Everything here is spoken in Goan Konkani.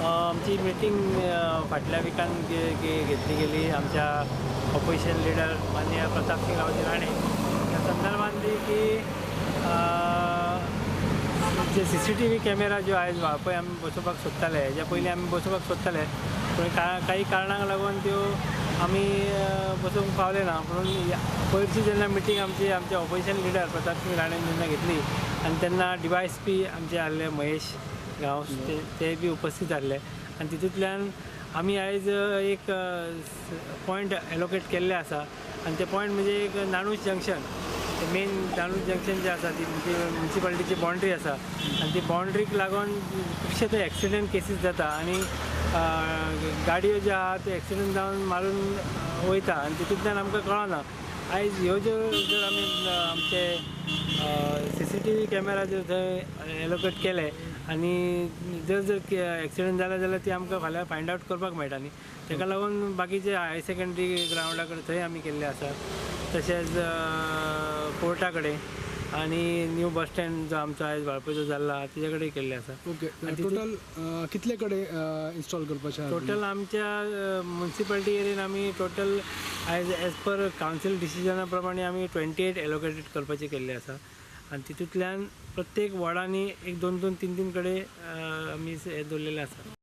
आमची मिटींग फाटल्या विकान घेतली गेली आमच्या ऑपोजिशन लिडर माननीय प्रतापसिंग रावजी राणे ह्या संदर्भात ती की जे सीसीटीव्ही कॅमेरा ज्यो आयज वाळपय आमी बसोवपाक सोदताले, हेज्या पयलीं आमी बसोवपाक सोदताले, पूण काही कारणांक लागून त्यो आमी बसोवंक पावले ना. म्हणून पयरची जेन्ना मिटींग आमची आमचे ऑपोजिशन लिडर प्रतापसिंग राणेन जेन्ना घेतली आनी तेन्ना डिवायस पी आमचे आहले महेश गांवस ते बी उपस्थित आहले आनी तितूंतल्यान आमी आयज एक पॉयंट एलोकेट केल्ले आसा आनी ते पॉयंट म्हणजे एक नाणूस जंक्शन, मेन नाणूस जंक्शन जे आसा ती म्युनिसिपालिटीची बाउंड्री आसा आनी ती बाउंड्रीक लागून खुबशे ते एक्सिडंट केसीस जाता आनी गाडयो ज्यो आहा त्यो एक्सिडंट जावन मारून वयता आनी तितूंतल्यान आमकां कळना. आयज ह्यो ज्यो जर आमी आमचे सीसीटीव्ही कॅमेरा जर थंय एलोकेट केले आनी जर जर एक्सिडंट जाला जाल्यार ती आमकां फाल्यां फायंड आवट करपाक मेळटा न्ही. ताका लागून बाकीचे हायर सेकंडरी ग्रावंडा कडेन थंय आमी केल्ले आसा, तशेंच कोर्टा कडेन आनी न्यू बस स्टँड जो आमचो आयज वाळपयचो जाल्लो आहा तेजे कडेन केल्ले आसा. ओके, टोटल कितले कडेन इन्स्टॉल करपाचें? टोटल आमच्या म्युनिसिपालिटी एरियेन आमी टोटल आयज एज पर कावन्सील डिसिजना प्रमाणे आमी 28 एलोकेटेड करपाचे केल्ले आसा आनी तितूंतल्यान प्रत्येक वॉर्डांनी एक 2-2, 3-3 कडेन आमी हे दवरलेले आसा.